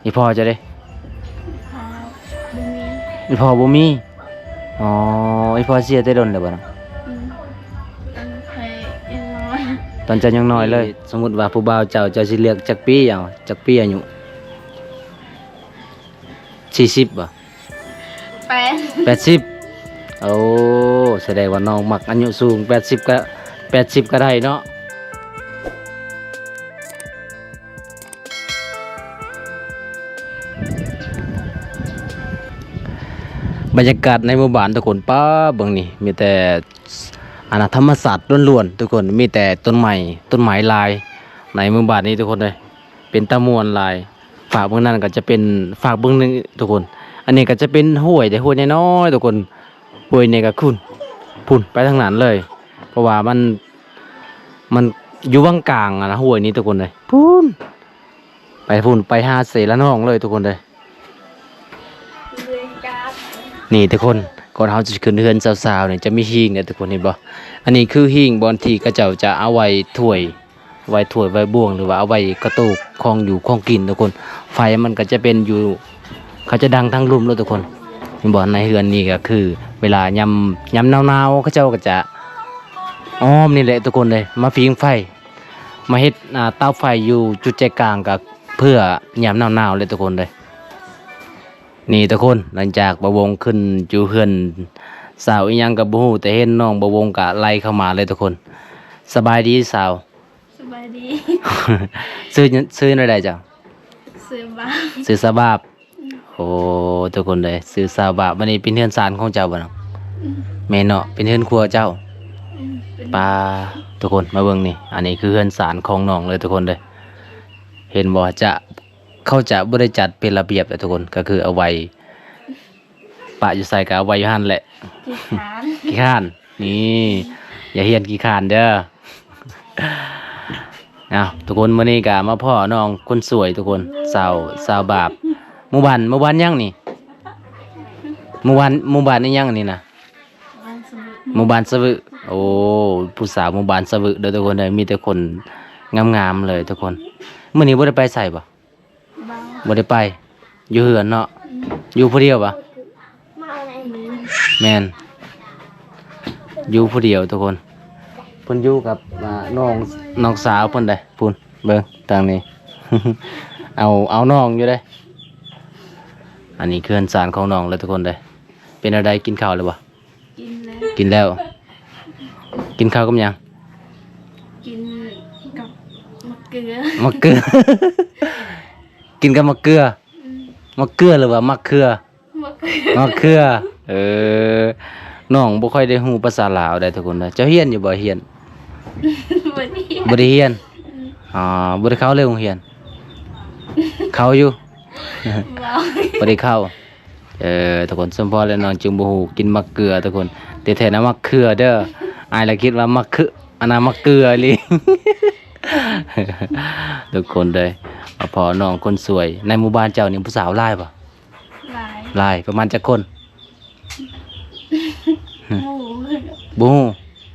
ອີ່ພໍ່ເຈົ້າເດ້? ພໍ່ບໍ່ມີ. ອີ່ພໍ່ບໍ່ມີ? ອໍ ອີ່ພໍ່ເສຍແຕ່ດົນແລ້ວບໍ່ນະ? ອືມ ຕອນຂ້ອຍຍັງນ້ອຍ. ຕອນເຈົ້າຍັງນ້ອຍເລີຍ. ສົມມຸດວ່າຜູ້ບ່າວເຈົ້າ ເຈົ້າຊິເລືອກຈັກປີເອົາ? ຈັກປີອາຍຸ? ສີ່ສິບບໍ່? ແປດ ແປດສິບ. ໂອ້ ສະແດງວ່ານ້ອງມັກອາຍຸສູງ ແປດສິບກະ ແປດສິບກະໄດ້ເນາະ. ບັນຍາກາດໃນໝູ່ບ້ານທຸກຄົນ ປ້າ ເບິ່ງນີ້ ມີແຕ່ ອັນນະ ທຳມະຊາດລ້ວນໆ ທຸກຄົນ ມີແຕ່ຕົ້ນໄມ້ ຕົ້ນໄມ້ຫຼາຍໃນໝູ່ບ້ານນີ້ທຸກຄົນເອີຍ ເປັນຕາມ່ວນຫຼາຍ. ຟາກເບື້ອງນັ້ນກໍຈະເປັນ ຟາກເບື້ອງນີ້ທຸກຄົນ ອັນນີ້ກໍຈະເປັນຫ້ວຍ ແຕ່ຫ້ວຍນ້ອຍໆ ທຸກຄົນ ຫ້ວຍນີ້ກໍພຸ້ນ ພຸ້ນໄປທາງນັ້ນເລີຍ ເພາະວ່າມັນ ມັນຢູ່ຫວ່າງກາງຫັ້ນນະ ຫ້ວຍນີ້ທຸກຄົນເອີຍ ພຸ້ນ ໄປພຸ້ນ ໄປຫາເຊລະນອງເລີຍທຸກຄົນເອີຍ. ນີ້ທຸກຄົນ ກ່ອນເຮົາຈະຂຶ້ນເຮືອນສາວໆນີ້ ຈະມີຫີງເດ້ທຸກຄົນ ເຫັນບໍ່? ອັນນີ້ຄືຫີງບ່ອນທີ່ເຂົາເຈົ້າຈະເອົາໄວ້ຖ້ວຍ ໄວ້ຖ້ວຍໄວ້ບ່ວງ ຫຼືວ່າເອົາໄວ້ກະໂຕກຂອງຢູ່ຂອງກິນທຸກຄົນ. ໄຟມັນກໍຈະເປັນຢູ່ ເຂົາຈະດັງທາງລຸ່ມເລີຍທຸກຄົນ ເຫັນບໍ່? ໃນເຮືອນນີ້ກໍຄືເວລາຍາມ ຍາມໜາວໆ ເຂົາເຈົ້າກໍຈະອ້ອມນີ້ແຫຼະທຸກຄົນເອີຍ ມາຜິງໄຟ ມາເຮັດ ອ່າ ເຕົາໄຟຢູ່ຈຸດໃຈກາງ ກໍເພື່ອຍາມໜາວໆ ເລີຍທຸກຄົນເອີຍ. ນີ້ທຸກຄົນ ຫຼັງຈາກບ່າວວົງຂຶ້ນຢູ່ເຮືອນສາວອີ່ຫຍັງກໍບໍ່ຮູ້ ແຕ່ເຫັນນ້ອງບ່າວວົງກໍໄລ່ເຂົ້າມາເລີຍທຸກຄົນ. ສະບາຍດີສາວ. ສະບາຍດີ. ຊື່ ຊື່ແນວໃດເຈົ້າ? ຊື່ບາບ. ຊື່ສາວບາບ. ໂອ້ ທຸກຄົນເອີຍ ຊື່ສາວບາບ. ອັນນີ້ເປັນເຮືອນຊານຂອງເຈົ້າບໍ່ນ້ອງ? ອືມ ແມ່ນເນາະ ເປັນເຮືອນຄົວເຈົ້າ. ອືມ ເປັນ. ປ້າ ທຸກຄົນມາເບິ່ງນີ້ ອັນນີ້ຄືເຮືອນຊານຂອງນ້ອງເລີຍທຸກຄົນເດີ. ເຫັນບໍ່ ຈະ ເຂົາຈະບໍ່ໄດ້ຈັດເປັນລະບຽບເດ້ທຸກຄົນ ກໍຄືເອົາໄວ້ ປະຢູ່ໃສກໍເອົາໄວ້ຢູ່ຫັ້ນແຫຼະ. ຂີ້ຄ້ານ ຂີ້ຄ້ານ. ນີ້ ຢ່າຮຽນຂີ້ຄ້ານເດີ. ເອົາ ທຸກຄົນ ມື້ນີ້ກໍມາພໍ້ນ້ອງຄົນສວຍທຸກຄົນ ສາວ ສາວບາບ. ໝູ່ບ້ານ ໝູ່ບ້ານຫຍັງນີ້? ໝູ່ບ້ານ ໝູ່ບ້ານອີ່ຫຍັງນີ້ນະ? ໝູ່ບ້ານສະວຶ. ໂອ້ ຜູ້ສາວໝູ່ບ້ານສະວຶເດີທຸກຄົນເດີ ມີແຕ່ຄົນງາມໆເລີຍທຸກຄົນ. ມື້ນີ້ບໍ່ໄດ້ໄປໃສບໍ່? ບໍ່ໄດ້ໄປ ຢູ່ເຮືອນເນາະ. ອືມ ຢູ່ຜູ້ດຽວບໍ່? ແມ່ນ ແມ່ນ ຢູ່ຜູ້ດຽວທຸກຄົນ. ເພິ່ນຢູ່ກັບ ອ່າ ນ້ອງ ນ້ອງສາວເພິ່ນເດ້ ພຸ້ນ ເບິ່ງທາງນີ້ ເອົາ ເອົານ້ອງຢູ່ເດ້. ອັນນີ້ເຮືອນຊານຂອງນ້ອງເລີຍທຸກຄົນເດ້. ເປັນແນວໃດ ກິນເຂົ້າແລ້ວບໍ່? ກິນແລ້ວ ກິນແລ້ວ. ກິນເຂົ້າກັບຫຍັງ? ກິນກັບໝາກເກືອ. ໝາກເກືອ ກິນກັບໝາກເກືອ. ອືມ ໝາກເກືອ ຫຼືວ່າໝາກເຂືອ? ໝາກເຂືອ ໝາກເຂືອ. ເອີ ນ້ອງບໍ່ຄ່ອຍໄດ້ຮູ້ພາສາລາວໃດ໋ທຸກຄົນເດີ. ເຈົ້າຮຽນຢູ່ບໍ່? ຮຽນ ບໍ່ໄດ້ຮຽນ ບໍ່ໄດ້ຮຽນ. ອືມ ອໍ ບໍ່ໄດ້ເຂົ້າເລີຍໂຮງຮຽນ? ເຂົ້າຢູ່ ບໍ່ ບໍ່ໄດ້ເຂົ້າ. ເອີ ທຸກຄົນ ສົມພໍແລ້ວ ນ້ອງຈຶ່ງບໍ່ຮູ້ ກິນໝາກເກືອທຸກຄົນ ແຕ່ແທ້ນະໝາກເຂືອເດີ. ອ້າຍລະຄິດວ່າໝາກເຂືອ ອັນນັ້ນໝາກເກືອອີ່ຫຼີ ທຸກຄົນເດີ. ມາພໍ້ນ້ອງຄົນສວຍ. ໃນໝູ່ບ້ານເຈົ້ານີ້ຜູ້ສາວຫຼາຍບໍ່? ຫຼາຍ ຫຼາຍ. ປະມານຈັກຄົນ? ບໍ່ຮູ້ ບໍ່ຮູ້.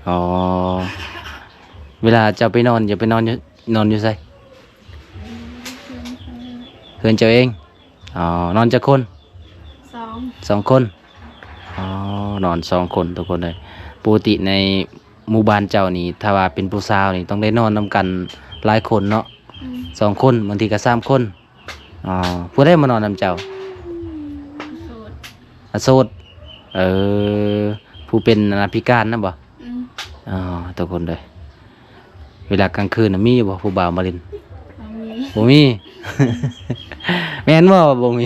ອໍ ເວລາເຈົ້າໄປນອນ ເຈົ້າໄປນອນຢູ່ ນອນຢູ່ໃສ? ເຮືອນເຈົ້າເອງ. ອໍ ນອນຈັກຄົນ? ສອງ ສອງຄົນ. ອໍ ນອນສອງຄົນທຸກຄົນເອີຍ. ປົກກະຕິໃນໝູ່ບ້ານເຈົ້ານີ້ ຖ້າວ່າເປັນຜູ້ສາວນີ້ ຕ້ອງໄດ້ນອນນຳກັນຫຼາຍຄົນເນາະ? ອືມ ສອງຄົນ ບາງທີກໍສາມຄົນ. ອໍ ຜູ້ໃດມານອນນຳເຈົ້າ? ໂສດ ອາ ໂສດ. ເອີ ຜູ້ເປັນ ອັນນະ ພິການນະບໍ່? ອືມ ອໍ ທຸກຄົນເດີ. ເວລາກາງຄືນນະ ມີຢູ່ບໍ່ຜູ້ບ່າວມາຫຼິ້ນ? ບໍ່ມີ ບໍ່ມີ. ແມ່ນບໍ່ວ່າບໍ່ມີ?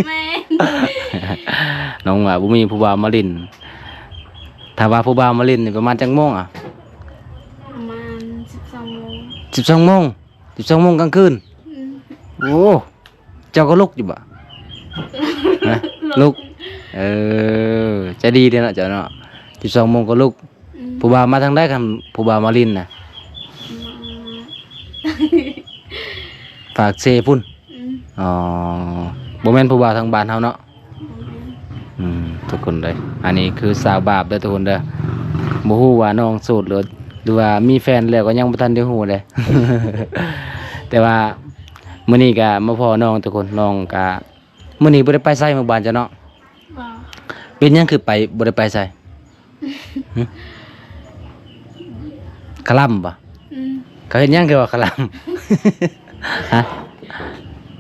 ແມ່ນ ນ້ອງວ່າບໍ່ມີຜູ້ບ່າວມາຫຼິ້ນ. ຖ້າວ່າຜູ້ບ່າວມາຫຼິ້ນນີ້ ປະມານຈັກໂມງອະ? ປະມານສິບສອງໂມງ. ສິບສອງໂມງ? ສິບສອງໂມງກາງຄືນ? ອືມ ໂອ້ ເຈົ້າກໍລຸກຢູ່ບໍ່? ຮະ? ລຸກ ເອີ ໃຈດີເດ້ເນາະເຈົ້າເນາະ. ສິບສອງໂມງກໍລຸກ. ອືມ ຜູ້ບ່າວມາທາງໃດ ຄັນຜູ້ບ່າວມາຫຼິ້ນນະ? ມາ ຝາກເຊພຸ້ນ. ອືມ ອໍ ບໍ່ແມ່ນຜູ້ບ່າວທາງບ້ານເຮົາເນາະ? ອືມ ທຸກຄົນເອີຍ ອັນນີ້ຄືສາວບາບເດີທຸກຄົນເດີ. ບໍ່ຮູ້ວ່ານ້ອງໂສດ ຫຼື ຫຼືວ່າມີແຟນແລ້ວ ກໍຍັງບໍ່ທັນໄດ້ຮູ້ເດ້. ແຕ່ວ່າ ມື້ນີ້ກໍມາພໍ້ນ້ອງທຸກຄົນ ນ້ອງກໍ ມື້ນີ້ບໍ່ໄດ້ໄປໃສ ມື້ບ້ານເຈົ້າເນາະ? ບໍ່. ເປັນຫຍັງຄືໄປ ບໍ່ໄດ້ໄປໃສ? ຫຶ? ຄະລຳບໍ່? ອືມ. ເຂົາເຮັດຫຍັງຄືວ່າຄະລຳ? ຮະ?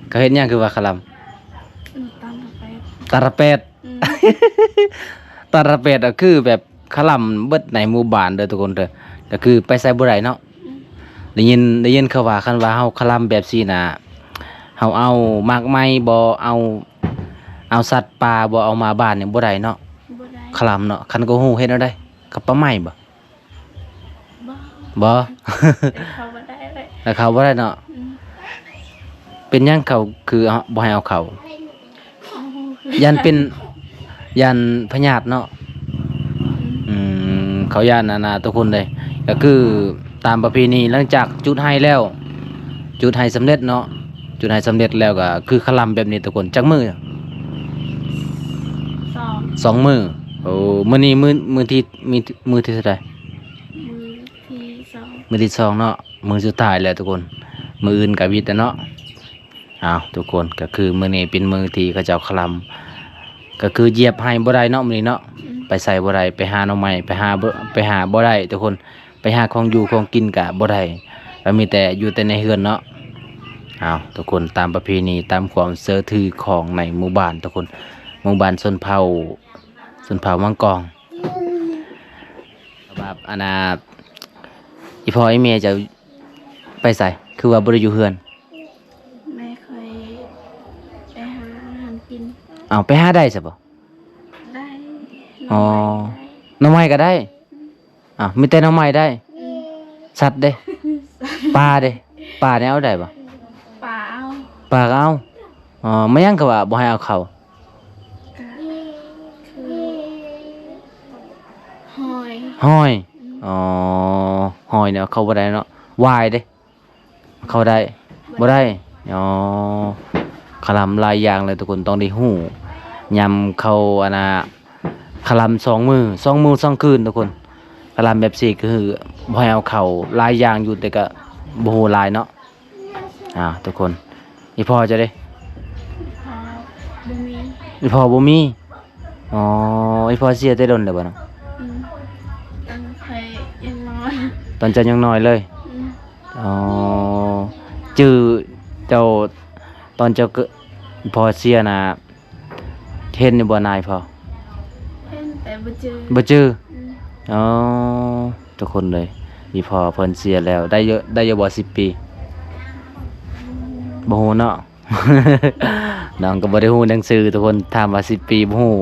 ເຂົາເຮັດຫຍັງຄືວ່າຄະລຳ? ອືມ ຕາມລະແປດ ຕາລະແປດ. ອືມ. ຕາລະແປດກໍຄືແບບຄະລຳເບິດໃນໝູ່ບ້ານເດີທຸກຄົນເດີ ກໍຄືໄປໃສບໍ່ໄດ້ເນາະ. ອືມ. ໄດ້ຍິນ ໄດ້ຍິນເຂົາວ່າ ຄັນວ່າເຮົາຄະລຳແບບຊີ້ນະ ເຮົາເອົາໝາກໄມ້ບໍ່ ເອົາ ເອົາສັດປ່າບໍ່ ເອົາມາບ້ານນີ້ບໍ່ໄດ້ເນາະ. ບໍ່ໄດ້. ຄະລຳເນາະ. ຄັນກໍຮູ້ເຮັດແນວໃດ? ກັບປ່າໄມ້ບໍ່? ບໍ່. ບໍ່? ແຕ່ເຂົ້າບໍ່ໄດ້ເລີຍ ແລ້ວເຂົ້າບໍ່ໄດ້ເນາະ. ອືມ. ເປັນຫຍັງເຂົາຄືບໍ່ໃຫ້ເອົາເຂົ້າ? ຢ້ານເປັນ ຢ້ານພະຍາດເນາະ. ອືມ ເຂົາຢ້ານອັນນ່າ ທຸກຄົນເດ້ ກໍຄືຕາມປະເພນີ ຫຼັງຈາກຈູດໄຮ່ແລ້ວ ຈູດໄຮ່ສຳເລັດເນາະ ຈູດໄຮ່ສຳເລັດແລ້ວກໍຄືຄະລຳແບບນີ້ທຸກຄົນ. ຈັກມື້? ສອງ ສອງມື້. ໂອ້ ມື້ນີ້ມື້ ມື້ທີ ມື້ ມື້ທີເທົ່າໃດ? ມື້ທີສອງ ມື້ທີສອງເນາະ ມື້ສຸດທ້າຍແລ້ວທຸກຄົນ ມື້ອື່ນກໍວິດແລ້ວເນາະ. ອ້າວ ທຸກຄົນ ກໍຄືມື້ນີ້ເປັນມື້ທີ່ເຂົາເຈົ້າຄະລຳ ກໍຄືຢຽບໄຮ່ບໍ່ໄດ້ເນາະມື້ນີ້ເນາະ. ອືມ. ໄປໃສບໍ່ໄດ້ ໄປຫາໜໍ່ໄມ້ ໄປຫາບໍ່ ໄປຫາບໍ່ໄດ້ທຸກຄົນ ໄປຫາຂອງຢູ່ຂອງກິນກະບໍ່ໄດ້ ກໍມີແຕ່ຢູ່ແຕ່ໃນເຮືອນເນາະ. ອ້າວ ທຸກຄົນ ຕາມປະເພນີ ຕາມຄວາມເຊື່ອຖືຂອງໃນໝູ່ບ້ານທຸກຄົນ ໝູ່ບ້ານຊົນເຜົ່າ ຊົນເຜົ່າມັງກອງ. ແບບອັນນ່າ ອີ່ພໍ່ອີ່ແມ່ເຈົ້າໄປໃສ ຄືວ່າບໍ່ໄດ້ຢູ່ເຮືອນ? ແມ່ຂ້ອຍໄປຫາອາຫານກິນ. ເອົາ ໄປຫາໄດ້ຊະບໍ່? ໄດ້. ອໍ ໜໍ່ໄມ້ກໍໄດ້. ໜໍ່ໄມ້ກໍໄດ້. ອືມ. ອ້າວ ມີແຕ່ໜໍ່ໄມ້ໄດ້. ອືມ. ສັດເດ້? ປາເດ້? ປານີ້ເອົາໄດ້ບໍ່? ປາເອົາ. ປາກໍເອົາ. ອໍ ແມ່ນຫຍັງຄືວ່າບໍ່ໃຫ້ເອົາເຂົ້າ? ກໍຄືຫອຍ. ຫອຍ. ອືມ. ອໍ ຫອຍນີ້ເອົາເຂົ້າບໍ່ໄດ້ເນາະ. ຫວາຍເດ້? ເຂົ້າໄດ້ ບໍ່ໄດ້. ອໍ ຄະລຳຫຼາຍຢ່າງເລີຍທຸກຄົນ ຕ້ອງໄດ້ຮູ້. ຍາມເຂົາ ອັນນ່າ ຄະລຳສອງມື້ ສອງມື້ສອງຄືນທຸກຄົນ ຄະລຳແບບຊີ້ກໍຄືບໍ່ໃຫ້ເອົາເຂົ້າ. ຫຼາຍຢ່າງຢູ່ ແຕ່ກໍບໍ່ຮູ້ຫຼາຍເນາະ. ອ້າວ ທຸກຄົນ ອີ່ພໍ່ເຈົ້າເດ້? ພໍ່ບໍ່ມີ. ອີ່ພໍ່ບໍ່ມີ. ອໍ ອີ່ພໍ່ເສຍແຕ່ດົນແລ້ວບໍ່ນະ? ອືມ ຕອນຂ້ອຍຍັງນ້ອຍ. ຕອນເຈົ້າຍັງນ້ອຍເລີຍ? ອືມ. ອໍ ຈື່ເຈົ້າ ຕອນເຈົ້າເກີດ ພໍ່ເສຍນະ ເຫັນຢູ່ບໍ່ໜ້າພໍ່? ເຫັນແຕ່ບໍ່ຈື່. ບໍ່ຈື່? ອືມ. ອໍ ທຸກຄົນເລີຍ ອີ່ພໍ່ເພິ່ນເສຍແລ້ວ ໄດ້ຢູ່ ໄດ້ຢູ່ບໍ່ ສິບປີ? ບໍ່ຮູ້ເນາະ. ນ້ອງກໍບໍ່ໄດ້ຮູ້ໜັງສືທຸກຄົນ ຖາມວ່າສິບປີບໍ່ຮູ້.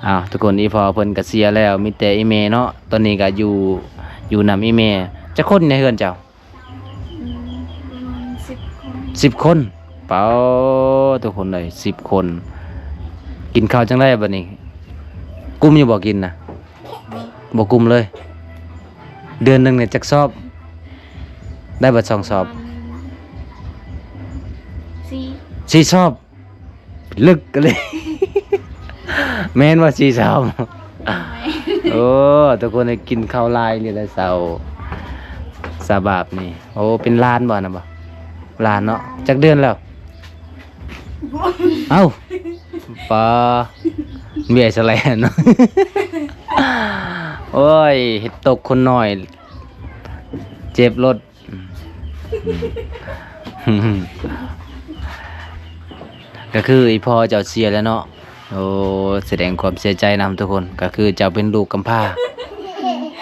ອ້າວ ທຸກຄົນ ອີ່ພໍ່ເພິ່ນກໍເສຍແລ້ວ ມີແຕ່ອີ່ແມ່ເນາະ ຕອນນີ້ກໍຢູ່ ຢູ່ນຳອີ່ແມ່. ຈັກຄົນໃນເຮືອນເຈົ້າ? ອືມ ປະມານສິບຄົນ. ສິບຄົນ. ປາໂຕ ທຸກຄົນເອີຍ ສິບຄົນ. ກິນເຂົ້າຈັ່ງໃດບັດນີ້? ກຸ້ມຢູ່ບໍ່ກິນນະ? ບໍ່ກຸ້ມເລີຍ. ເດືອນໜຶ່ງນີ້ຈັກຊອບ? ໄດ້ເບິດສອງຊອບ? ປະມານສີ່ ສີ່ຊອບ. ເລິກກະເລີຍ ແມ່ນບໍ່ ສີ່ຊອບ? ໂອ້ ທຸກຄົນໄດ້ກິນເຂົ້າຫຼາຍນີ້ແຫຼະ ສາວ ສາວບາບນີ້. ໂອ້ ເປັນຫຼານບໍ່ນະ? ບໍ່ ຫຼານເນາະ. ຈັກເດືອນແລ້ວ? ເອົ້າ ປາ ເວຍສະແລນເນາະ. ໂອ້ຍ ເຮັດຕົກຄົນນ້ອຍ ເຈັບໂລດ. ກໍຄືອີ່ພໍ່ເຈົ້າເສຍແລ້ວເນາະ. ໂອ້ ສະແດງຄວາມເສຍໃຈນຳທຸກຄົນ. ກໍຄືເຈົ້າເປັນລູກກຳພ້າ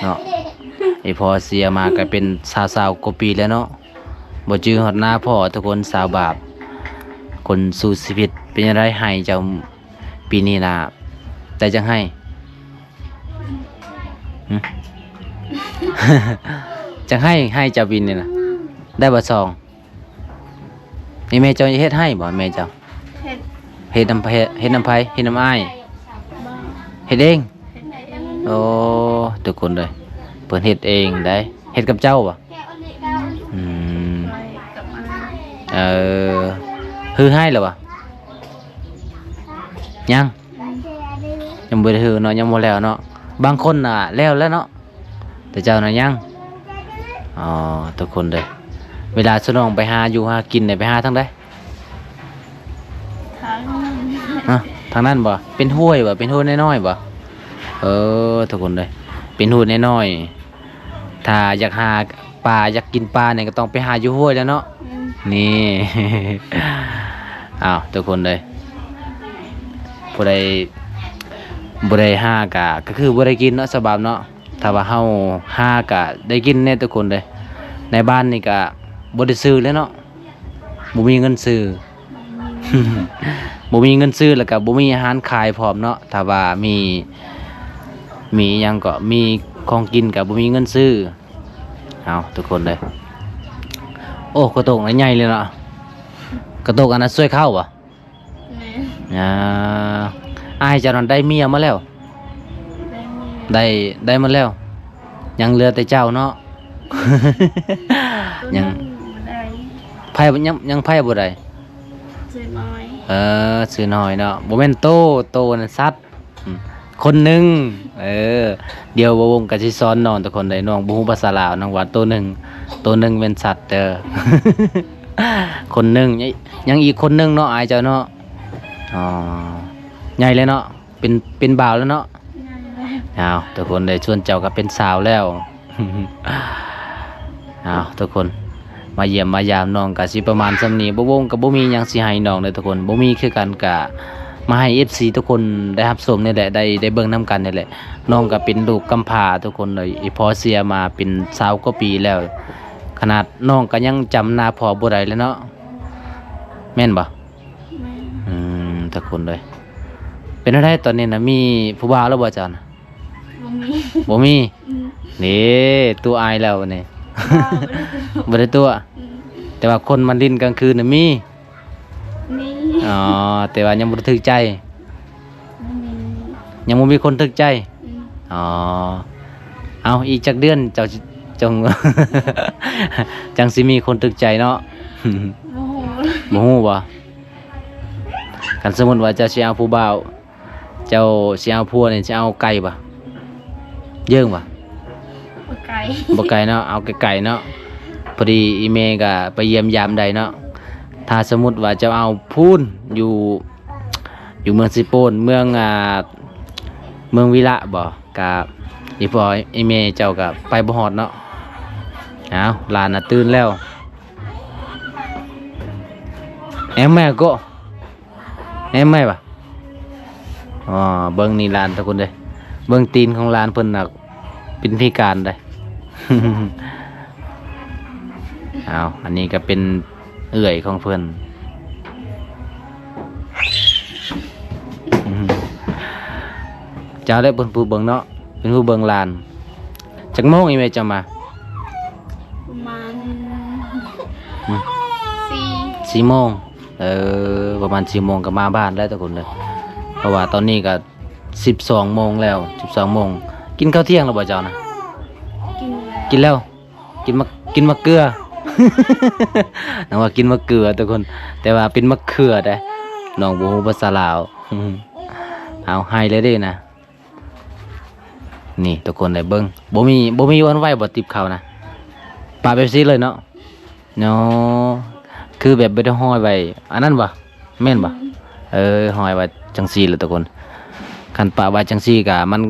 ເນາະ. ອີ່ພໍ່ເສຍມາກໍເປັນຊາວ ຊາວກວ່າປີແລ້ວເນາະ. ບໍ່ຈື່ຮອດໜ້າພໍ່ທຸກຄົນ. ສາວບາບ ຄົນສູ້ຊີວິດ ເປັນຈັ່ງໃດ ໄຮ່ເຈົ້າປີນີ້ນະ ໄດ້ຈັກໄຮ່? ຫຶ? ຈັກໄຮ່ ໄຮ່ເຈົ້າປີນີ້ນະ ໄດ້ບໍ່ສອງ? ນີ້ແມ່ເຈົ້າເຮັດໄຮ່ບໍ່ ແມ່ເຈົ້າ? ເຮັດ. ເຮັດນຳ ເຮັດນຳໃຜ? ເຮັດນຳອ້າຍ? ບໍ່. ເຮັດເອງ? ເຮັດເອງ. ໂອ້ ທຸກຄົນເອີຍ ເພິ່ນເຮັດເອງໄດ໋. ເຮັດກັບເຈົ້າບໍ່? ອືມ. ເອີ ຮືໄຮ່ແລ້ວບໍ່? ຍັງ. ຍັງບໍ່ໄດ້ຮືເນາະ ຍັງບໍ່ແລ້ວເນາະ. ບາງຄົນນະແລ້ວແລ້ວເນາະ ແຕ່ເຈົ້ານະຍັງ. ອໍ ທຸກຄົນເດີ ເວລາຊະນ້ອງໄປຫາຢູ່ຫາກິນນີ້ ໄປຫາທາງໃດ? ທາງນັ້ນ ຮະ? ທາງນັ້ນບໍ່? ເປັນຫ້ວຍບໍ່? ເປັນຫ້ວຍນ້ອຍໆບໍ່? ເອີ ທຸກຄົນເອີຍ ເປັນຫ້ວຍນ້ອຍໆ. ຖ້າຢາກຫາປາ ຢາກກິນປານີ້ ກໍຕ້ອງໄປຫາຢູ່ຫ້ວຍແລ້ວເນາະ. ອືມ ນີ້ ອ້າວ ທຸກຄົນເອີຍ ຜູ້ໃດບໍ່ໄດ້ຫາກະ ກໍຄືບໍ່ໄດ້ກິນເນາະ ສະບາບເນາະ. ຖ້າວ່າເຮົາຫາກະໄດ້ກິນແນ່ທຸກຄົນເດີ. ໃນບ້ານນີ້ກະບໍ່ໄດ້ຊື້ແລ້ວເນາະ ບໍ່ມີເງິນຊື້ ບໍ່ມີເງິນຊື້ ແລ້ວກະບໍ່ມີອາຫານຂາຍພ້ອມເນາະ. ຖ້າວ່າມີ ມີຫຍັງເກາະ ມີຂອງກິນກະບໍ່ມີເງິນຊື້. ເອົາ ທຸກຄົນເດີ ໂອ້ ກະໂຕກນີ້ໃຫຍ່ເລີຍເນາະ. ກະໂຕກອັນນັ້ນຊ່ວຍເຂົ້າບໍ່? ແມ່ນ ອ່າ ອ້າຍເຈົ້ານັ້ນໄດ້ເມຍມາແລ້ວ? ໄດ້ເມຍ ໄດ້ ໄດ້ມາແລ້ວ ຍັງເຫຼືອແຕ່ເຈົ້າເນາະ. ຍັງ ໄຜຍັງ ຍັງໄຜບໍ່ໄດ້? ຊື່ນ້ອຍ ເອີ ຊື່ນ້ອຍເນາະ ບໍ່ແມ່ນໂຕ ໂຕນັ້ນສັດ. ອືມ ຄົນໜຶ່ງ ເອີ ດຽວບໍ່ວົງກໍຊິສອນນ້ອງທຸກຄົນເດ້ ນ້ອງບໍ່ຮູ້ພາສາລາວ ນ້ອງວ່າໂຕໜຶ່ງ ໂຕໜຶ່ງແມ່ນສັດເດີ. ຄົນໜຶ່ງ ຍັງອີກຄົນໜຶ່ງເນາະ ອ້າຍເຈົ້າເນາະ. ອໍ ໃຫຍ່ແລ້ວເນາະ ເປັນ ເປັນບ່າວແລ້ວເນາະ. ເອົາ ທຸກຄົນເດ້ ສ່ວນເຈົ້າກໍເປັນສາວແລ້ວ. ເອົາ ທຸກຄົນ ມາຢ້ຽມມາຢາມນ້ອງກະຊິປະມານສ່ຳນີ້ ບໍ່ວົງກະບໍ່ມີຫຍັງຊິໃຫ້ນ້ອງເດີທຸກຄົນ ບໍ່ມີຄືກັນ ກະມາໃຫ້ເອັຟຊີທຸກຄົນໄດ້ຮັບຊົມນີ້ແຫຼະ ໄດ້ ໄດ້ເບິ່ງນຳກັນນີ້ແຫຼະ. ນ້ອງກະເປັນລູກກຳພ້າທຸກຄົນເລີຍ ອີ່ພໍ່ເສຍມາເປັນຊາວກວ່າປີແລ້ວ ຂະໜາດນ້ອງກະຍັງຈຳໜ້າພໍ່ບໍ່ໄດ້ເລີຍເນາະ ແມ່ນບໍ່? ແມ່ນ ອືມ ທຸກຄົນເລີຍ ເປັນແນວໃດຕອນນີ້ນະ ມີຜູ້ບ່າວແລ້ວບໍ່ເຈົ້ານະ? ບໍ່ມີ ບໍ່ມີ ອືມ ນີ້ຕົວະອ້າຍແລ້ວນີ້ ບໍ່ ບໍ່ໄດ້ຕົວະ ບໍ່ໄດ້ຕົວະ ອືມ ແຕ່ວ່າຄົນມາຫຼິ້ນກາງຄືນນະມີ ມີ ອໍ ແຕ່ວ່າຍັງບໍ່ໄດ້ຖືກໃຈ ບໍ່ມີ ຍັງບໍ່ມີຄົນຖືກໃຈ ອືມ ອໍ ເອົາ ອີກຈັກເດືອນເຈົ້າຊິ ຈັ່ງ ຈັ່ງຊິມີຄົນຖືກໃຈເນາະ? ບໍ່ຮູ້ ບໍ່ຮູ້ບໍ່? ຄັນສົມມຸດວ່າເຈົ້າຊິເອົາຜູ້ບ່າວ ເຈົ້າຊິເອົາຜົວນີ້ ຊິເອົາໄກບໍ່? ເຢິງບໍ່? ບໍ່ໄກ ບໍ່ໄກເນາະ ເອົາໄກໆເນາະ. ພໍດີອີ່ແມ່ກໍໄປຢ້ຽມຢາມໄດ້ເນາະ. ຖ້າສົມມຸດວ່າເຈົ້າເອົາພຸ້ນ ຢູ່ ຢູ່ເມືອງເຊໂປນ ເມືອງ ອ່າ ເມືອງວິລະບໍ່? ກະອີ່ພໍ່ອີ່ແມ່ເຈົ້າກໍໄປບໍ່ຮອດເນາະ. ເອົາ ຫຼານນະຕື່ນແລ້ວ. ແອມແມ່ກໍ ແອມແມ່ຫວາ? ອໍ ເບິ່ງນີ້ຫຼານທຸກຄົນເດີ ເບິ່ງຕີນຂອງຫຼານເພິ່ນນະ ເປັນພິການເດ້. ເອົາ ອັນນີ້ກໍເປັນເອື້ອຍຂອງເພິ່ນ. ເຈົ້າແຫຼະເປັນຜູ້ເບິ່ງເນາະ ເປັນຜູ້ເບິ່ງຫຼານ. ຈັກໂມງອີ່ແມ່ເຈົ້າມາ? ປະມານ ອືມ ສີ່ ສີ່ໂມງ. ເອີ ປະມານສີ່ໂມງກໍມາບ້ານແລ້ວທຸກຄົນເດີ ເພາະວ່າຕອນນີ້ກໍສິບສອງໂມງແລ້ວ ສິບສອງໂມງ. ກິນເຂົ້າທ່ຽງແລ້ວບໍ່ເຈົ້ານະ? ກິນແລ້ວ ກິນແລ້ວ ກິນໝາກ ກິນໝາກເກືອ. ນະວ່າກິນໝາກເກືອທຸກຄົນ ແຕ່ວ່າເປັນໝາກເຂືອເດ້ ນ້ອງບໍ່ຮູ້ພາສາລາວ. ເອົາ ໃຫ້ເລີຍເດ້ນະ. ນີ້ທຸກຄົນໄດ້ເບິ່ງ ບໍ່ມີ ບໍ່ມີບ່ອນໄວ້ບໍ່ ຕິບເຂົ້ານະ ປະແບບຊີ້ເລີຍເນາະ. ເນາະ ຄືແບບບໍ່ໄດ້ຫ້ອຍໄວ້ອັນນັ້ນບໍ່? ແມ່ນບໍ່? ອືມ ເອີ ຫ້ອຍໄວ້ຈັ່ງຊີ້ແຫຼະທຸກຄົນ. ຄັນປະໄວ້ຈັ່ງຊີ້ກະມັນ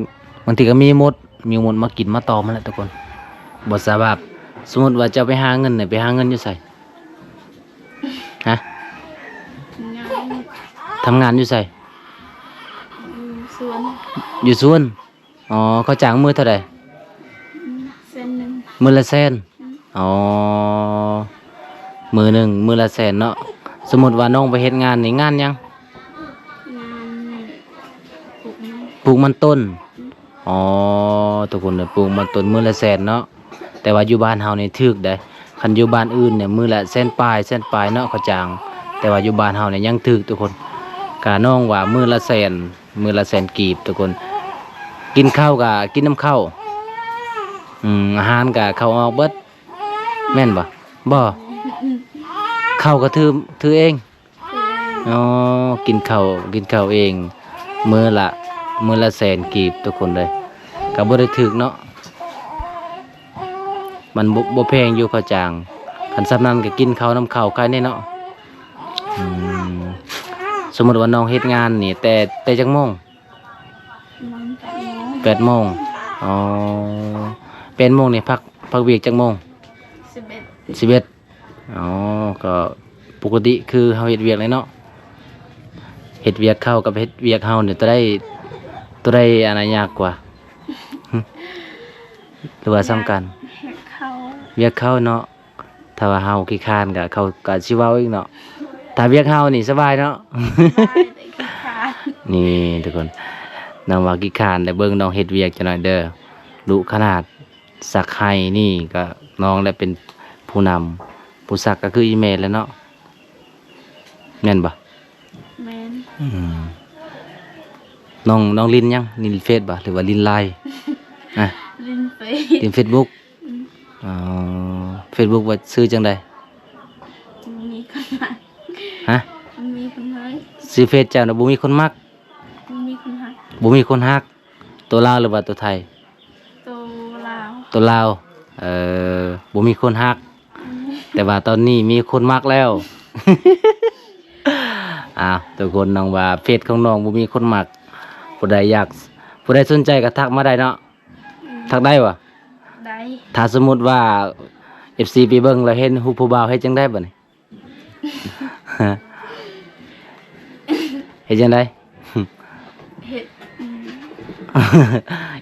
ບາງທີກໍມີມົດ ມີມົດມາກິນມາຕອມຫັ້ນແຫຼະທຸກຄົນ. ບໍ່ສະບາບ ສົມມຸດວ່າເຈົ້າໄປຫາເງິນນີ້ ໄປຫາເງິນຢູ່ໃສ? ຮະ? ທຳງານ ທຳງານຢູ່ໃສ? ຢູ່ສວນ ຢູ່ສວນ. ອໍ ເຂົາຈ້າງມື້ເທົ່າໃດ? ແສນໜຶ່ງ ມື້ລະແສນ. ອືມ ອໍ ມື້ໜຶ່ງມື້ລະແສນເນາະ. ສົມມຸດວ່ານ້ອງໄປເຮັດງານນີ້ ງານຫຍັງ? ງານປູກມັນ ປູກມັນຕົ້ນ. ອໍ ທຸກຄົນເອີຍ ປູກມັນຕົ້ນມື້ລະແສນເນາະ. ແຕ່ວ່າຢູ່ບ້ານເຮົານີ້ຖືກເດ້ ຄັນຢູ່ບ້ານອື່ນນີ້ມື້ລະແສນປາຍ ແສນປາຍເນາະ ເຂົາຈ້າງ. ແຕ່ວ່າຢູ່ບ້ານເຮົານີ້ຍັງຖືກທຸກຄົນ ກະນ້ອງວ່າມື້ລະແສນ ມື້ລະແສນກີບທຸກຄົນ. ກິນເຂົ້າກະກິນນຳເຂົ້າ ອືມ ອາຫານກະເຂົ້າອອກເບິດ ແມ່ນບໍ່? ບໍ່ ເຂົ້າກະຖື ຖືເອງ. ອໍ ກິນເຂົ້າ ກິນເຂົ້າເອງ ມື້ລະ ມື້ລະແສນກີບທຸກຄົນເອີຍ ກໍບໍ່ໄດ້ຖືກເນາະ. ມັນບໍ່ ບໍ່ແພງຢູ່ເຂົ້າຈ້າງ ຄັນຊ່ຳນັ້ນກໍກິນເຂົ້ານຳເຂົ້າໄຂ່ແນ່ເນາະ. ອືມ ສົມມຸດວ່ານ້ອງເຮັດງານນີ້ ແຕ່ ແຕ່ຈັກໂມງ? ປະມານແປດໂມງ ແປດໂມງ. ອໍ ແປດໂມງນີ້ພັກ ພັກວຽກຈັກໂມງ? ສິບເອັດ ສິບເອັດ. ອໍ ກໍປົກກະຕິຄືເຮົາເຮັດວຽກແຫຼະເນາະ. ເຮັດວຽກເຂົາກັບເຮັດວຽກເຮົານີ້ ໂຕໃດ ໂຕໃດອັນນະຍາກກວ່າ? ຫຼືວ່າສ່ຳກັນ? ວຽກເຂົາ ວຽກເຂົາເນາະ. ຖ້າວ່າເຮົາຂີ້ຄ້ານກໍ ເຂົາກໍຊິເວົ້າອີກເນາະ. ຖ້າວຽກເຮົານີ້ສະບາຍເນາະ ສະບາຍແຕ່ຂີ້ຄ້ານ. ນີ້ທຸກຄົນ ນ້ອງວ່າຂີ້ຄ້ານ ແຕ່ເບິ່ງນ້ອງເຮັດວຽກຈັກໜ່ອຍເດີ. ດຸຂະໜາດ ຊັກໄຫ້ນີ້ກໍນ້ອງແຫຼະເປັນຜູ້ນຳ ຜູ້ຊັກກໍຄືອີ່ແມ່ແຫຼະເນາະ ແມ່ນບໍ່? ແມ່ນ. ອືມ ນ້ອງ ນ້ອງຫຼິ້ນຫຍັງ? ຫຼິ້ນເຟສບໍ່ ຫຼືວ່າຫຼິ້ນລາຍ? ອະ ຫຼິ້ນເຟສ ຫຼິ້ນເຟສບຸກ. ອືມ ອໍ ເຟສບຸກວ່າຊື່ຈັ່ງໃດ? ບໍ່ມີຄົນຮັກ. ຮະ? ບໍ່ມີຄົນຮັກ. ຊື່ເຟສເຈົ້ານະ ບໍ່ມີຄົນມັກ? ບໍ່ມີຄົນຮັກ. ບໍ່ມີຄົນຮັກ. ໂຕລາວ ຫຼືວ່າໂຕໄທ? ໂຕລາວ. ໂຕລາວ. ເອີ ບໍ່ມີຄົນຮັກ ອືມ ແຕ່ວ່າຕອນນີ້ມີຄົນມັກແລ້ວ. ອ້າວ ທຸກຄົນ ນ້ອງວ່າເຟສຂອງນ້ອງບໍ່ມີຄົນມັກ. ຜູ້ໃດຢາກ ຜູ້ໃດສົນໃຈກໍທັກມາໄດ້ເນາະ. ອືມ ທັກໄດ້ບໍ່? ໄດ້. ຖ້າສົມມຸດວ່າເອັຟຊີໄປເບິ່ງແລ້ວເຫັນຮູບຜູ້ບ່າວ ເຮັດຈັ່ງໃດບັດນີ້? ຮະ ເຮັດຈັ່ງໃດ? ເຮັດ ອືມ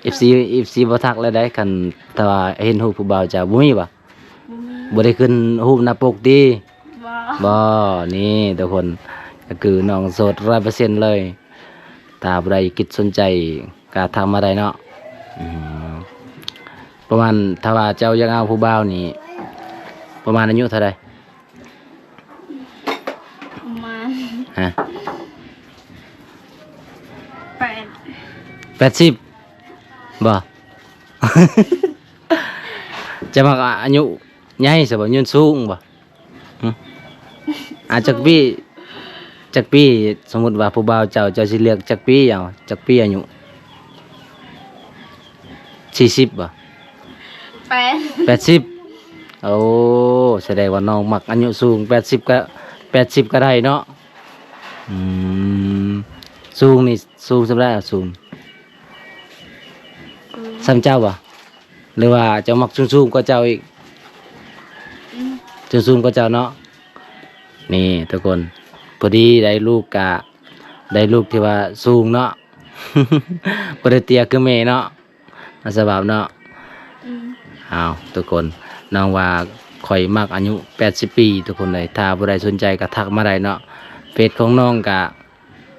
ເອັຟຊີ ເອັຟຊີບໍ່ທັກແລ້ວໃດ໋ ຄັນຖ້າວ່າເຫັນຮູບຜູ້ບ່າວເຈົ້າ ບໍ່ມີບໍ່? ບໍ່ມີ. ບໍ່ໄດ້ຂຶ້ນຮູບໜ້າປົກຕິ? ບໍ່ ບໍ່. ນີ້ທຸກຄົນ ກໍຄືນ້ອງໂສດຮ້ອຍເປີເຊັນເລີຍ. ຖ້າຜູ້ໃດຄິດສົນໃຈກໍທັກມາໄດ້ເນາະ. ອືມ ປະມານ ຖ້າວ່າເຈົ້າຢາກເອົາຜູ້ບ່າວນີ້ ປະມານອາຍຸເທົ່າໃດ? ປະມານ ຮະ? ແປດ ແປດສິບບໍ່? ຈະມັກອາຍຸໃຫຍ່ຊະບໍ່? ຍືນສູງບໍ່? ຫຶ? ອາ ຈັກປີ ຈັກປີ? ສົມມຸດວ່າຜູ້ບ່າວເຈົ້າ ເຈົ້າຊິເລືອກຈັກປີເອົາ? ຈັກປີອາຍຸ? ສີ່ສິບບໍ່? ແປດ ແປດສິບ. ໂອ້ ສະແດງວ່ານ້ອງມັກອາຍຸສູງ ແປດສິບກໍ ແປດສິບກໍໄດ້ເນາະ. ອືມ ສູງນີ້ສູງສ່ຳໃດ? ສູງ ສູງ ສ່ຳເຈົ້າບໍ່? ຫຼືວ່າເຈົ້າມັກສູງໆກວ່າເຈົ້າອີກ? ອືມ ສູງໆກວ່າເຈົ້າເນາະ. ນີ້ທຸກຄົນ ພໍດີໄດ້ລູກກະ ໄດ້ລູກທີ່ວ່າສູງເນາະ ບໍ່ໄດ້ເຕ້ຍຄືແມ່ເນາະ ສະບາບເນາະ. ອືມ ອ້າວ ທຸກຄົນ ນ້ອງວ່າຂ້ອຍມັກອາຍຸແປດສິບປີ ທຸກຄົນເອີຍ. ຖ້າຜູ້ໃດສົນໃຈກໍທັກມາໄດ້ເນາະ. ເຟສຂອງນ້ອງກະ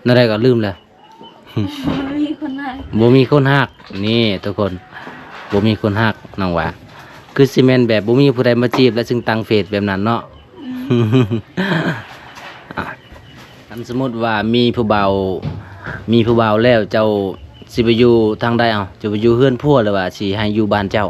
ແນວໃດກໍລືມແລ້ວ. ບໍ່ມີຄົນຮັກ ບໍ່ມີຄົນຮັກ. ນີ້ທຸກຄົນ ບໍ່ມີຄົນຮັກ ນ້ອງວ່າ ຄືຊິແມ່ນແບບບໍ່ມີຜູ້ໃດມາຈີບ ແລະ ຈຶ່ງຕັ້ງເຟສແບບນັ້ນເນາະ. ອືມ ອ່ະ ຄັນສົມມຸດວ່າມີຜູ້ບ່າວ ມີຜູ້ບ່າວແລ້ວ ເຈົ້າຊິໄປຢູ່ທາງໃດ? ເອົາ ຈະໄປຢູ່ເຮືອນຜົວ ຫຼືວ່າຊິໃຫ້ຢູ່ບ້ານເຈົ້າ?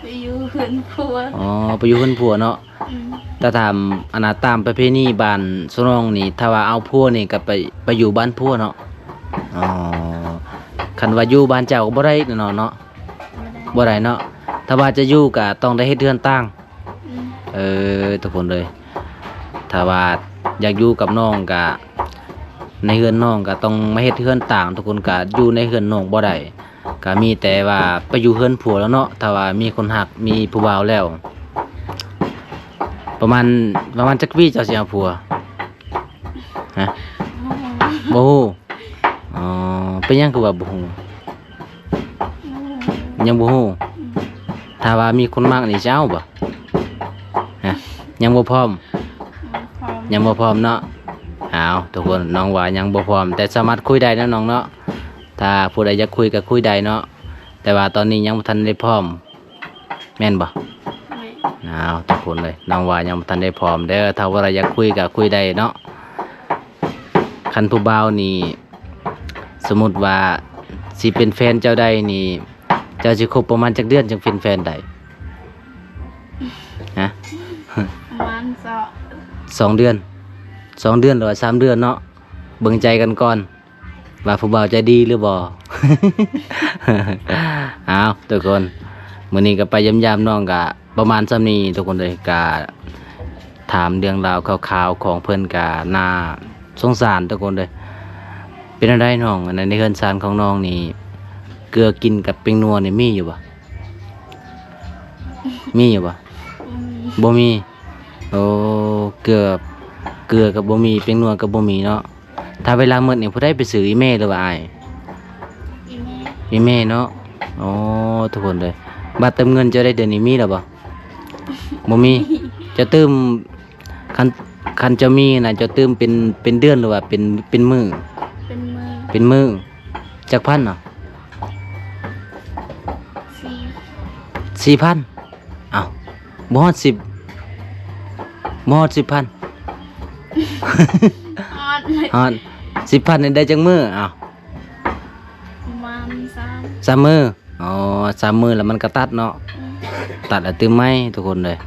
ໄປຢູ່ເຮືອນຜົວ. ອໍ ໄປຢູ່ເຮືອນຜົວເນາະ. ອືມ ຖ້າຕາມ ອັນນ່າ ຕາມປະເພນີບ້ານຊະນອງນີ້ ຖ້າວ່າເອົາຜົວນີ້ກໍໄປ ໄປຢູ່ບ້ານຜົວເນາະ. ອໍ ຄັນວ່າຢູ່ບ້ານເຈົ້າກໍບໍ່ໄດ້ເນາະ ເນາະ ບໍ່ໄດ້ ບໍ່ໄດ້ເນາະ. ຖ້າວ່າຈະຢູ່ກໍຕ້ອງໄດ້ເຮັດເຮືອນຕ່າງ. ອືມ ເອີ ທຸກຄົນເອີຍ ຖ້າວ່າຢາກຢູ່ກັບນ້ອງກໍ ໃນເຮືອນນ້ອງກໍຕ້ອງມາເຮັດເຮືອນຕ່າງ. ທຸກຄົນກໍຢູ່ໃນເຮືອນນ້ອງບໍ່ໄດ້. ກະມີແຕ່ວ່າໄປຢູ່ເຮືອນຜົວແລ້ວເນາະ ຖ້າວ່າມີຄົນຮັກ ມີຜູ້ບ່າວແລ້ວ. ປະມານ ປະມານຈັກປີເຈົ້າຊິເອົາຜົວ? ຮະ? ບໍ່ຮູ້ ບໍ່ຮູ້. ອໍ ເປັນຫຍັງຄືວ່າບໍ່ຮູ້? ບໍ່ຮູ້ ຍັງບໍ່ຮູ້. ອືມ ຖ້າວ່າມີຄົນມັກນີ້ຊິເອົາບໍ່? ຮະ? ຍັງບໍ່ພ້ອມ ຍັງບໍ່ພ້ອມ ຍັງບໍ່ພ້ອມເນາະ. ອ້າວ ທຸກຄົນ ນ້ອງວ່າຍັງບໍ່ພ້ອມ ແຕ່ສາມາດຄຸຍໄດ້ເນາະ ນ້ອງເນາະ. ຖ້າຜູ້ໃດຢາກຄຸຍກໍຄຸຍໄດ້ເນາະ ແຕ່ວ່າຕອນນີ້ຍັງບໍ່ທັນໄດ້ພ້ອມ ແມ່ນບໍ່? ແມ່ນ. ອ້າວ ທຸກຄົນເອີຍ ນ້ອງວ່າຍັງບໍ່ທັນໄດ້ພ້ອມເດີ. ຖ້າຜູ້ໃດຢາກຄຸຍກໍຄຸຍໄດ້ເນາະ. ຄັນຜູ້ບ່າວນີ້ ສົມມຸດວ່າຊິເປັນແຟນເຈົ້າໄດ້ນີ້ ເຈົ້າຊິຄົບປະມານຈັກເດືອນຈຶ່ງເປັນແຟນໄດ້? ຮະ? ປະມານສອງ ສອງເດືອນ ສອງເດືອນ ຫຼືວ່າສາມເດືອນເນາະ. ເບິ່ງໃຈກັນກ່ອນ ວ່າຜູ້ບ່າວໃຈດີຫຼືບໍ່. ອ້າວ ທຸກຄົນ ມື້ນີ້ກໍໄປຢ້ຽມຢາມນ້ອງກະປະມານສ່ຳນີ້ທຸກຄົນເອີຍ ກະຖາມເລື່ອງລາວຂ່າວໆຂອງເພິ່ນ ກະໜ້າສົງສານທຸກຄົນເອີຍ. ເປັນແນວໃດນ້ອງ ອັນໃນເຮືອນຊານຂອງນ້ອງນີ້ ເກືອກິນກັບແປ້ງນົວນີ້ມີຢູ່ບໍ່? ມີຢູ່ບໍ່? ບໍ່ມີ. ໂອ້ ເກືອ ເກືອກໍບໍ່ມີ ແປ້ງນົວກໍບໍ່ມີເນາະ. ຖ້າເວລາໝົດນີ້ຜູ້ໃດໄປຊື້ ອີ່ແມ່ຫຼືວ່າອ້າຍ? ອີ່ແມ່ ອີ່ແມ່ເນາະ. ໂອ້ ທຸກຄົນເອີຍ ບັດເຕີມເງິນເຈົ້າໄດ້ເດືອນນີ້ມີແລ້ວບໍ່? ບໍ່ມີ. ເຈົ້າຕື່ມ ຄັນ ຄັນເຈົ້າມີນະ ເຈົ້າຕື່ມເປັນ ເປັນເດືອນຫຼືວ່າເປັນ ເປັນມື້? ເປັນມື້. ເປັນມື້. ຈັກພັນເນາະ? ສີ່ ສີ່ພັນ. ອ້າວ ບໍ່ຮອດສິບ ບໍ່ຮອດສິບພັນ. ຮອດ ຮອດ. ສິບພັນນີ້ໄດ້ຈັກມື້? ອ້າວ ປະມານສາມ ສາມມື້. ອໍ ສາມມື້ແລ້ວມັນກໍຕັດເນາະ. ອືມ ຕັດແລ້ວຕື່ມໃໝ່ທຸກຄົນເອີຍ.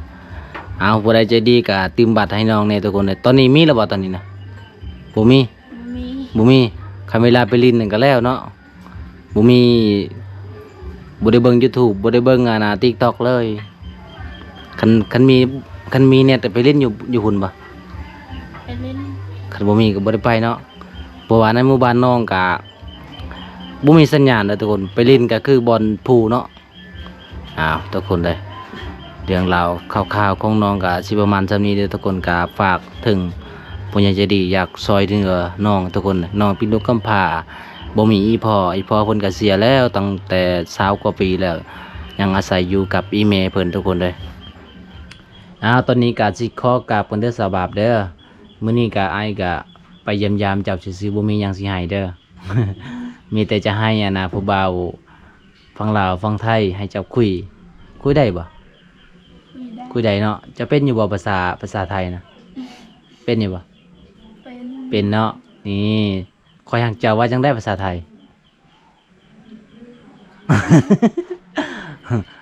ເອົາ ຜູ້ໃດໃຈດີກໍຕື່ມບັດໃຫ້ນ້ອງແດ່ທຸກຄົນເອີຍ. ຕອນນີ້ມີແລ້ວບໍ່ຕອນນີ້ນະ? ບໍ່ມີ. ບໍ່ມີ ບໍ່ມີ. ຄັນເວລາໄປຫຼິ້ນນັ້ນກໍແລ້ວເນາະ. ບໍ່ມີ ບໍ່ໄດ້ເບິ່ງ YouTube ບໍ່ໄດ້ເບິ່ງ ອັນນ່າ TikTok ເລີຍ. ຄັນ ຄັນມີ ຄັນມີແນວໄປຫຼິ້ນຢູ່ ຢູ່ພຸ້ນບໍ່? ໄປຫຼິ້ນ. ຄັນບໍ່ມີກໍບໍ່ໄດ້ໄປເນາະ ເພາະວ່າໃນໝູ່ບ້ານນ້ອງກະບໍ່ມີສັນຍານເດີທຸກຄົນ. ໄປຫຼິ້ນກໍຄືບ່ອນພູເນາະ. ອ້າວ ທຸກຄົນເອີຍ ເລື່ອງລາວຂ່າວໆຂອງນ້ອງກະຊິປະມານສ່ຳນີ້ເດີທຸກຄົນ. ກະຝາກເຖິງຜູ້ໃຫຍ່ໃຈດີ ຢາກຊ່ອຍເຫຼືອນ້ອງທຸກຄົນ. ນ້ອງເປັນລູກກຳພ້າ ບໍ່ມີອີ່ພໍ່ ອີ່ພໍ່ເພິ່ນກະເສຍແລ້ວຕັ້ງແຕ່ຊາວກວ່າປີແລ້ວ ຍັງອາໄສຢູ່ກັບອີ່ແມ່ເພິ່ນທຸກຄົນເອີຍ. ອ້າວ ຕອນນີ້ກະຊິຂໍກາບກ່ອນເດີສາວບາບເດີ. ມື້ນີ້ກະ ອ້າຍກະໄປຢ້ຽມຢາມເຈົ້າຊື່ໆ ບໍ່ມີຫຍັງຊິໃຫ້ເດີ. ມີແຕ່ຈະໃຫ້ ອັນນ່າ ຜູ້ບ່າວຝັ່ງລາວຝັ່ງໄທໃຫ້ເຈົ້າຄຸຍ. ຄຸຍໄດ້ບໍ່? ຄຸຍໄດ້ ຄຸຍໄດ້ເນາະ. ເຈົ້າເປັນຢູ່ບໍ່ ພາສາ ພາສາໄທນະ? ເປັນຢູ່ບໍ່? ເປັນ ເປັນເນາະ. ນີ້ ຂ້ອຍຮັກເຈົ້າ ວ່າຈັ່ງໃດພາສາໄທ?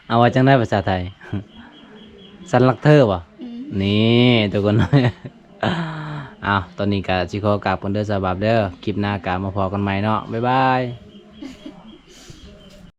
ເອົາ ວ່າຈັ່ງໃດພາສາໄທ? ສັນລັກເທີບໍ່? ອືມ ນີ້ທຸກຄົນ. ເອົາ ຕອນນີ້ກະຊິຂໍກາບກ່ອນເດີສາວບາບເດີ. ຄລິບໜ້າກະມາພໍ້ກັນໃໝ່ເນາະ. ບາຍບາຍ.